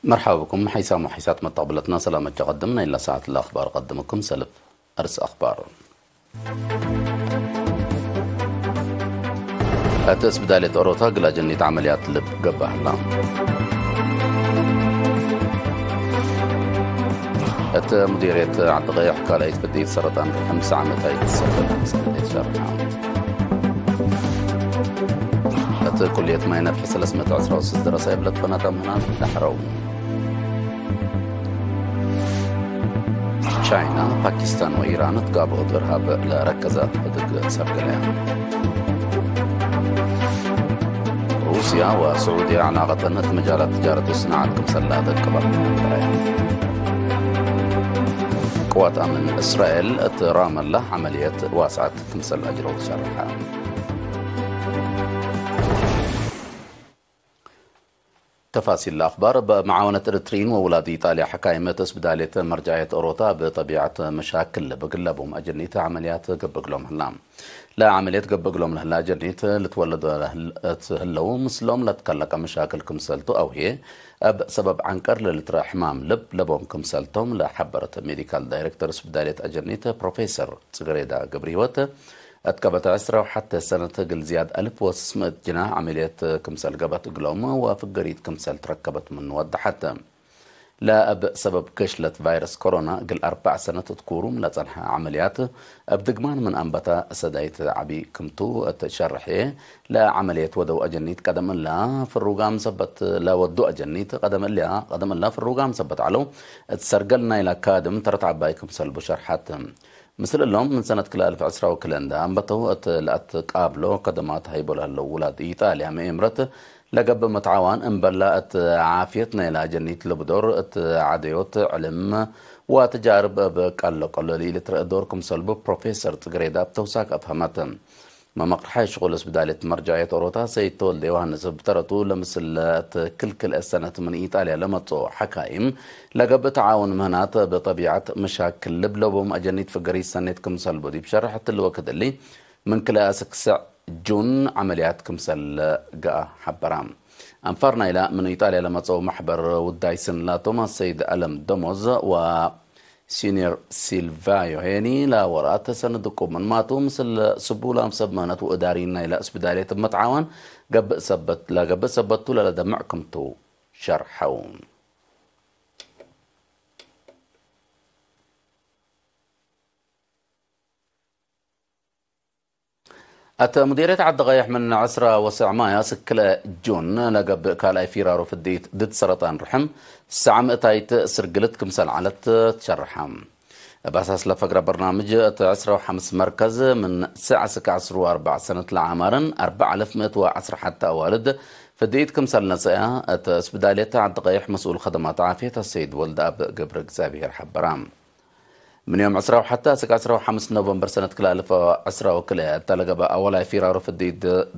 مرحبا بكم حيسام وحيسات متقبلتنا سلامة قدمنا إلا ساعة الأخبار قدمكم سلب أرس أخبار. እቲ ስብዳሌት ኦሮታ ግላጀኒት ዓመልያት ልብ ገባህላ። እቲ ሙዲርየት ዓዲ ቀይሕ ካልኣይት ፍድይት ሰረጣን ርሕምስ ዓመታይት ሰፈል ሰረጣይት ሸርሓ። እቲ ኩልየት ማይ ነፍሒ ሰለስተ መቶ ዕስራ ወስስ ደረሳ የብለት ፈናታ ምህናን ዳሕረው። ቻይና ፓኪስታን ወኢራን ትጋብኦ እርሃብ ለረከዛት ህድግ ሰርገለያ። ሩስያ ወስዑድያ ዕላቐተን እቲ መጃላት ትጃረት ወስናዓት ክምሰላ ደቅባት። ቅዋት ኣምን እስራኤል እቲ ራመላ ዓመልየት ዋስዓት ክምሰላ ጅረው ትሰርሓ። ተፋሲል ኣኽባር። በመዓወነት ኤርትሪን ወውላድ ኢጣልያ ሓካይም እቲ ስብዳሌት መርጃየት ኦሮታ ብጠቢዓት መሻክል ብግለቦም ኣጀኒት ዓመልያት ገብግሎም ህላ። ለዓመልየት ገብግሎም ለህላ ኣጀኒት ልትወለዶ እትህለው ምስሎም ለትከለቀ መሻክል ክምሰልቱ ኣውሄ ኣብ ሰበብ ዓንቀር ለልትረ ሕማም ልብ ለቦም ክምሰልቶም ለሓበረት ሜዲካል ዳይሬክተር ስብዳሌት ኣጀኒት ፕሮፌሰር ጽግሬዳ ገብረ ህይወት ኣትከበት ዕስራ ወሓተ ሰነት እግል ዝያድ ኣልፍ ወስስምእት ጅናህ ዓመልየት ክምሰል ገበት እግሎም ወፍገሪት ክምሰል ትረከበት ምን ወድሓት። ለእብ ሰበብ ክሽለት ቫይረስ ኮሮና እግል ኣርባዕ ሰነት እትኩሩም ለጸንሐ ዓመልያት እብ ድግማን ምን ኣንበታ ሰዳይት ዓቢ ክምቱ እትሸርሕ እየ። ለዓመልየት ወደው ኣጀኒት ቀደም እላ ፍሩጋም ሰበት ለወዱ ኣጀኒት ቀደም እላ ቀደም እላ ፍሩጋም ሰበት ዓለው እትሰርገል ናይላ ካድም ተረት ዓባይ ክምሰል ብሸርሓት። ምስል እሎም ምን ሰነት ክልተ ኣልፍ ዕስራ ወክልተ እንዳ ኣንበተው እት ለኣትቃብሎ ከደማት ሃይቦ ላለው ውላድ ኢጣልያ ምእምረት ለገብእ መትዓዋን እምበላ እት ዓፍየት ናይላ ጀኒት ልብዶር እት ዓደዮት ዕልም ወትጃርብ እብ ቃሎ ቀሎ ልኢልትረእ ዶር ክምሰልቡ ፕሮፌሰር ጽግሬዳ ኣብ ተውሳክ ኣፍሃመት። መመቕርሓይ ሽቑል ስብዳሌት መርጃየት ኦሮታ ሰይድ ተወልደ ዮሃንስ ብተረቱ ለምስለ እት ክልክል ሰነት ምን ኢጣልያ ለመጾ ሓካይም ለገብእ ተዓውን ምህናት ብጠቢዓት መሻክል ልብለቦም ኣጀኒት ፍገሪት ሰኔት ክምሰል ቦዲብ ሸርሕ እትልወ ክድሊ ምን ክልኣስ ክስዕ ጁን ዓመልያት ክምሰል ገኣ ሓበራ። ኣንፋር ናይላ ምን ኢጣልያ ለመጸው ማሕበር ውዳይ ስንላ ቶማስ ሰይድ ኣለም ደሞዝ ወ ሲኒር ሲልቫዮ ሄኒ ላወራት ሰነድ ቁምን ማቱ ምስል ስቡላም ሰብ መህነት ወእዳሪን ናይላ ስብዳሌት መትዓዋን ገብእ ሰበት ለገብእ ሰበቱ ለለደምዕ ክምቱ ሸርሐው። ኣተ ሙዲርየት ዓዲ ቀይሕ ምን ዕስራ ወስዕ ማያ ስክለ ጁን ለገብእ ካልኣይ ፊራሩ ፍድኢት ድድ ሰረጣን ርሕም ሳዕ ምእታይት ስርግልት ክምሰል ዓለት ትሸርሓ። እብ ኣሳስ ለፈግረ በርናምጅ እቲ ዕስራ ወሓምስ መርከዝ ምን ስዕ ስክ ዕስሩ ኣርባዕ ሰነት ለዓማርን ኣርባዕ ኣልፍ ምእት ወዓስራ ሓተ ኣዋልድ ፍድኢት ክምሰል ነጸያ እቲ ስብዳልየት ዓዲ ቀይሕ መስኡል ኸደማት ዓፍየት ኣሰይድ ወልድ ኣብ ገብረ እግዚኣብሔር ሓበራ። ምን ዮም ዕስራ ወሓተ እስከ ዕስራ ወሓምስ ኖቨምበር ሰነት ክልተ ኣልፍ ዕስራ ወክልኤ እተለገበ ኣወላይ ፊራሩ ፍዲ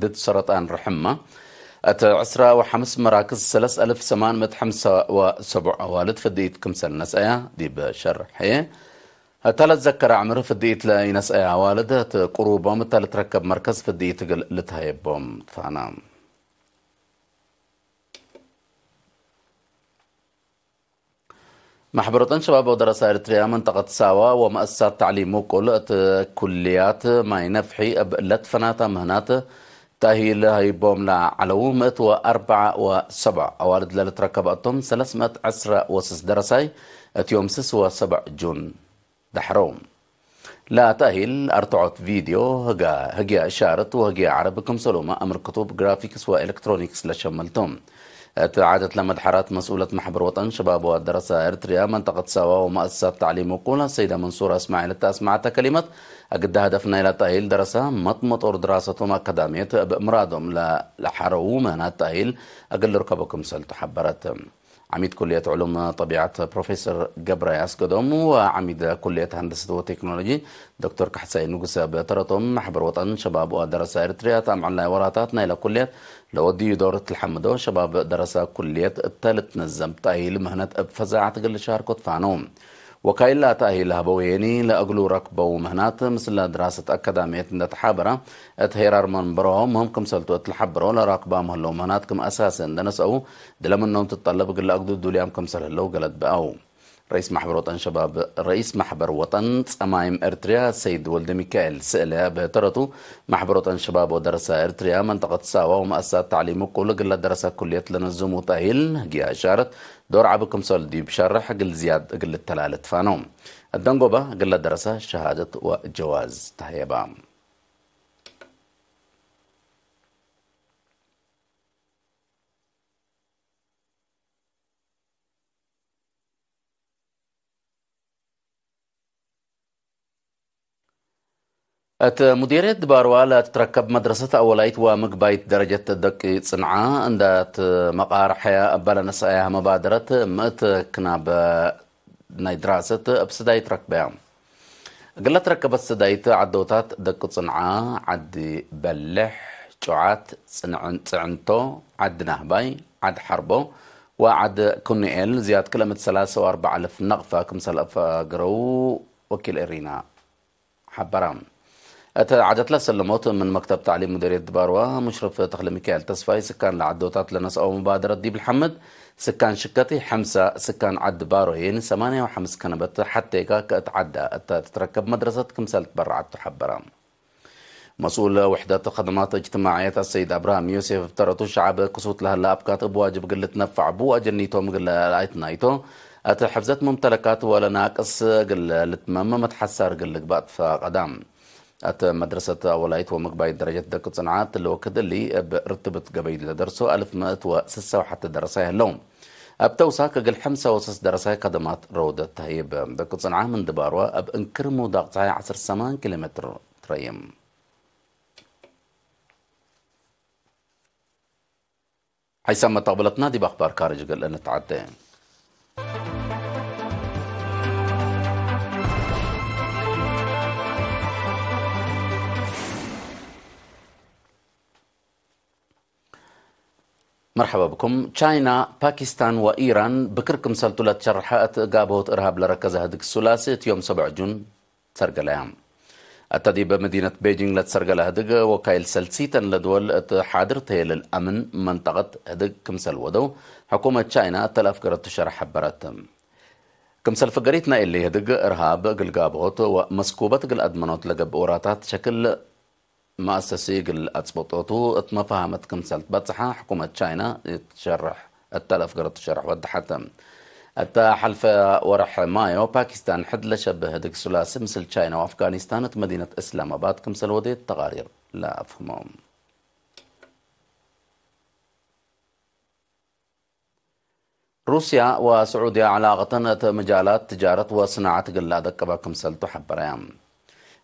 ድድ ሰረጣን ርሕማ፣ እቲ ዕስራ ወሓምስ መራክዝ ሰለስተ ኣልፍ ሰማን ምእት ሓምሳ ወሰቡዕ ኣዋልድ ፍድኢት ክምሰል ነስአያ ዲብ ሸርሐ። እታ ለትዘከረ ዕምር ፍድኢት ለኢነስአያ ኣዋልድ፣ እቲ ቁሩቦም እታ ልትረከብ መርከዝ ፍድኢት እግል ልትሃየቦም ትፋና። ማሕበር ወጠን ሸባብ ወደረሳ ኤርትርያ መንጠቀት ሳዋ ወመእሳት ታዕሊም ውቁል እቲ ኩልያት ማይ ነፍሒ እብ ለትፈናታ ምህናት ታሂል ሃይቦም ለዓለው ምእት ወኣርባዓ ወሰብዓ ኣዋልድ ለልትረከብ ኣቶም ሰለስመት ዕስራ ወስስ ደረሳይ እትዮም ስስ ወሰብዕ ጁን ዳሕረው። ላታሂል ኣርትዖት ቪድዮ ህጋ ህግያ እሻርት ወህግያ ዓረብ ክምሰሎማ ኣምር ክቱብ ግራፊክስ ወኤሌክትሮኒክስ ለሸመልቶም። እቲ ዓደት ለመድሓራት መስኡለት ማሕበር ወጠን ሸባብ ወደረሳ ኤርትርያ መንጠቀት ሳዋ ወማእሰሳት ታዕሊም ውቁላ ሰይዳ መንሱራ እስማዒል እታ ኣስማዕተ ከሊመት ኣግዳ ህደፍ ናይ ላታሂል ደረሳ መጥመጦር ድራሰቶም ኣካዳሚየት ብእምራዶም ለሓረዉ መህናት ታሂል ኣግል ርከቦ ክምሰል ተሓበረት። ዓሚድ ኩልየት ዕሉም ጠቢዓት ፕሮፌሰር ገብረ ያስገዶም ወዓሚድ ኩልየት ሃንደሰት ወቴክኖሎጂ ዶክተር ካሕሳይ ንጉሰ ብተረቶም ማሕበር ወጠን ሸባብ ወደረሳ ኤርትርያ ታምዕላይ ወራታት ናይለ ኩልየት ለወድዩ ዶር ትልሓምዶ ሸባብ ደረሳ ኩልየት እተልትነዘም ጣይል ምህነት እብ ፈዛዓት ግል ሻርኮት ፋኖ ወካይላ ተኣሂል ሀበው ሄኒ ለእግሉ ረክበው ምህናት ምስለ ድራሰት አካዳሚየት እንደተሓበራ እት ሄራር መንበሮ ምህም ክምሰልቱ እት ለሓበሮ ለራክባ ምህለው ምህናት ክም አሳሰ እንደነሰው ድለምኖም ትጠለብ ግለ አግዱ ዱልያም ክምሰል ህለው ገለድ ብአው። ረኢስ ማሕበር ወጠን ሸባብ ረኢስ ማሕበር ወጠን ጸማይም ኤርትርያ ሰይድ ወልደ ሚካኤል ስእለ በተረቱ ማሕበር ወጠን ሸባብ ወደረሳ ኤርትርያ መንጠቀት ሳዋ ወመአሳት ታዕሊም እኩል ግለ ደረሳ ኩልየት ለነዙሙ ተእሂል ህግያ እሻረት ዶር ዓቢ ክምሰል ዲብ ሸርሕ እግል ዝያድ እግል ልተላለ ትፋኖ። እደንጎባ እግል ለደረሰ ሸሃደት ወጀዋዝ ተህየባ። እት ሙዲርየት ድባርዋ ለትትረከብ መድረሰት አወላይት ወምግባይት ደረጀት ደቂ ጽንዓ እንዳት መቃርሐያ እበለ ነስአያ መባደረት ምእት ክናበ ናይ ድራሰት እብ ስዳይት ረክበያ። እግለ ትረከበት ስዳይት ዓዶታት ደቂ ጽንዓ፣ ዓዲ በልሕ፣ ጨዓት፣ ጽንዕን-፣ ጽዕንቶ፣ ዓዲ ናህባይ፣ ዓዲ ሓርቦ ወዓዲ ኩኑኤል ዝያድ ክልእምት ሰላሳ ወአርባዕ አልፍ ነቕፋ ክምሰል አፈግረው ወኪል ኤሪና ሓበራ። እተ ዓደት ለሰለሞት ምን መክተብ ታዕሊም ሙዲርየት ድባርዋ ሙሽረፍ ተኽለ ሚካኤል ተስፋይ ስካን ለዓዶታት ለነስአው ሙባደረት ዲብል ሓምድ ስካን ሽከቲ ሐምሳ ስካን ዓድ ባሮይን ሰማንያ ወሐምስ ከነበተ ሓቴጋ ከእት ዓዳ እተ ትትረከብ መድረሰት ክምሰል ትበረዓቱ ሓበራ። መስኡል ውሕደት ኸደማት እጅትማዕየት አሰይድ አብርሃም ዮሴፍ ብተረቱ ሸዓብ ክሱት ለህላ አብካት እብ ዋጅብ ግል ትነፋዕ ቡ አጀኒቶም ግለ ለአይትናይቶ እተ ሕፍዘት ሙምተለካት ወለ ናቅስ ግለ ልትመም መትሓሳር ግል ግባእ ትፈቀዳ። እተ መድረሰት አወላይት ወምግባይት ደረጀት ደቂ ጽንዓት ለወክድ እሊ እብ ርትብት ገበይ ለደርሶ አልፍ ምእት ወስሳ ወሓተ ደረሳይ ህለው። እብ ተውሳክ እግል ሐምሳ ወሰስ ደረሳይ ከደማት ረውደት ተህይብ። ደቂ ጽንዓ ምን ድባርዋ እብ እንክር ምውዳቅ ፀሓይ ዓሰርተ ሰማን ኪሎ ሜትር ትረይም። ሓይሳም መተቕበለትና ዲብ ኣኽባር ካርጅ ገለ ንተዓደ። መርሐባ ብኩም። ቻይና፣ ፓኪስታን ወኢራን ብክር ክምሰልቱ ለትሸርሐ እት ጋብሆት እርሃብ ለረከዘ ህድግ ሱላሲ እት ዮም ሰብዕ ጁን ሰርገለያ። እተ ዲብ መዲነት ቤጂንግ ለትሰርገለ ህድግ ወካይል ሰልሲተን ለድወል እት ሓድር ተየልል አምን መንጠቀት ህድግ ክምሰል ወደው፣ ሕኩመት ቻይና እተ ለአፍገረቱ ሸርሕ ሐበረት። ክምሰል ፍገሪት ናይ እሊ ህድግ እርሃብ እግል ጋብሆት ወመስኩበት እግል አድመኖት ለገብእ ወራታት ሸክል መአሰሲ እግል አጽበጦቱ እት መፋሃመት ክምሰል ትበጽሐ ሕኩመት ቻይና እትሸርሕ እተ ለአፍገረቱ ሸርሕ ወደሐተ። እተ ሐልፈ ወርሕ ማዮ ፓኪስታን ሕድ ለሸብህ ህድግ ሱላሲ ምስል ቻይና ወአፍጋኒስታን እት መዲነት እስላማባድ ክምሰል ወዴት ተቃሪር ለአፍህሞ። ሩስያ ወስዑድያ ዕላቀተን እት ምጃላት ትጃረት ወስናዓት እግል ለአደቅባ ክምሰልቱ ሐበረያ።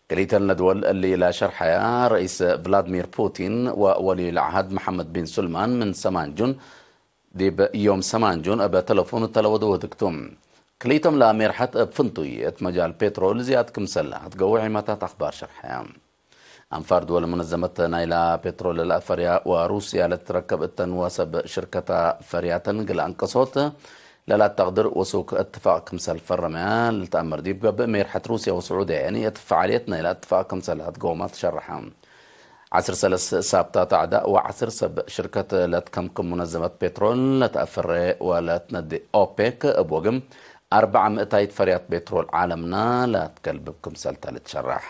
ክልኢተን ለድወል እሊ ለሸርሐያ ረኢስ ቭላድሚር ፑቲን ወወልዩ ለዐሃድ መሐመድ ቢን ሱልማን ምን ሰማን ጁን ዲብ ዮም ሰማን ጁን እብ ተለፎን እተለወደው ህድግቱ። ክልኢቶም ለአሜርሐት እብ ፍንቱይ እት መጃል ፔትሮል ዝያድ ክምሰል ለአትገው ዒማታት አኽባር ሸርሐያ። አንፋር ድወል መነዘመት ናይላ ፔትሮል ለአፈርያ ወሩስያ ለትትረከብ እተን ወሰብ ሽርከታ ፈርያተን ግል አንቀሶት ለላተቅድር ወሱክ እትፋቅ ክምሰል ፈረመያ ልትአመር ዲብ ገብእ ሜርሐት ሩስያ ወስዑድያ የኒ እት ፈዓልየት ናይላ እትፋቅ ክምሰል አትገውማ ትሸረሐ። ዓስር ሰለስ ሳብታት አዕዳእ ወዓስር ሰብ ሽርከት ለትከምክም ሙነዘመት ፔትሮል ለተአፈረ ወለትነዲ ኦፔክ እብ ወግም አርበዓ ምእታይት ፈርያት ፔትሮል ዓለምና ለትገልብብ ክምሰልታ ልትሸራሕ።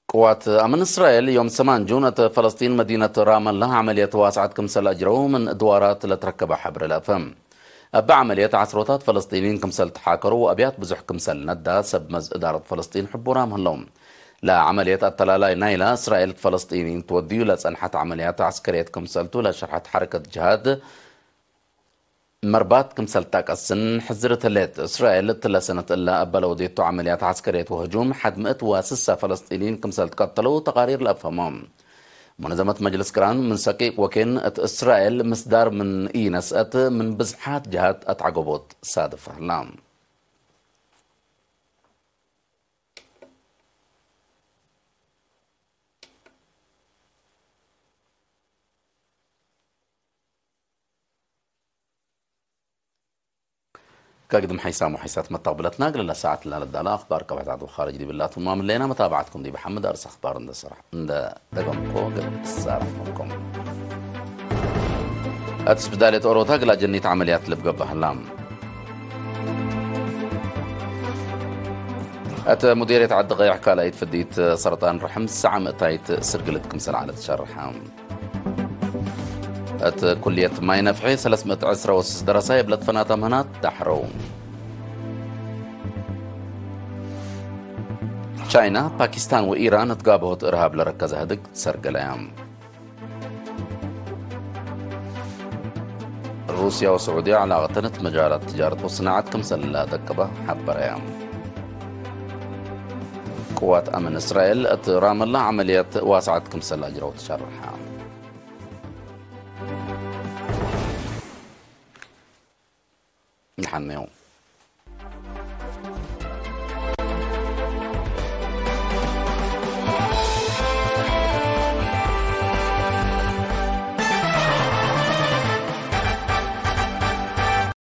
ቅዋት አምን እስራኤል ዮም ሰማን ጁን እት ፈለስጢን መዲነት ራመላ ዐመልየት ዋስዓት ክምሰል አጅረው ምን ድዋራት ለትረከበ ሐብር ለአፈ። እብ ዐመልየት ዐስሮታት ፈለስጢኒን ክምሰል ተሓከሩ ወአብያት ብዙሕ ክምሰል ነዳ ሰብ መዝ እዳረት ፈለስጢን ሕቡራም ህለው። ለዐመልየት አተላላይ ናይላ እስራኤል ፈለስጢኒን ትወድዩ ለጸንሐት ዐመልያት ዐስከርየት ክምሰልቱ ለሸርሐት ሐረከት ጅሃድ መርባት ክምሰል ትጠቀስን ሕዝርት ህሌት። እስራኤል እትለ ሰነት እላ እበ ለወዴቱ ዐመልያት ዐስከርየት ወህጁም ሐድ ምእት ወስሳ ፈለስጢኒን ክምሰል ትቀተለው ተቃሪር ለአፍሀሞ። ሙነዘመት መጅልስ ቅራን ምን ሰቂቅ ወኬን እት እስራኤል ምስዳር ምን ኢነስአት ምን ብዝሓት ጀሃት አትዓገቦት ሳድፍ ህላ። ከግድም ሓይሳ ሙሓይሳት መታቕብለትና ግለላ ሰዓት ላለ ዳላ ኣኽባር ከባሕታት ወኻረጅ ዲብላቱ ማምለና መታባዕትኩም ዲብ ሓመድ ኣርስ ኣኽባር እንደ ሰራሕ እንደ ደገምኮ ግብ ሰራሕኩም። እቲ ስብዳልየት ኦሮታ ግላ ጀኒት ዓመልያት ልብ ገባህላ። እቲ ሙዲርየት ዓዲ ቀይሕ ካልኣይት ፍዲት ሰርጣን ርሕም ሰዓ ምእታይት ስርግልት ክምሰል ዓለት ሸርሓ። እቲ ኩልየት ማይ ነፍሒ ሰለስመት ዕስራ ወስስ ደረሳ የብለት ፈናታ ምህናት ዳሕረው። ቻይና ፓኪስታን ወኢራን እትጋብሆት እርሃብ ለረከዘ ህድግ ሰርገለያ። ሩስያ ወስዑድያ ዕላቐተን እቲ መጃላት ትጃረት ወስናዓት ክምሰላ ደቅባ ሓበረያ። ቅዋት ኣመን እስራኤል እቲ ራመላ ዓመልያት ዋስዓት ክምሰላ ጅረው ትሸርሓ። ንሓነዮ።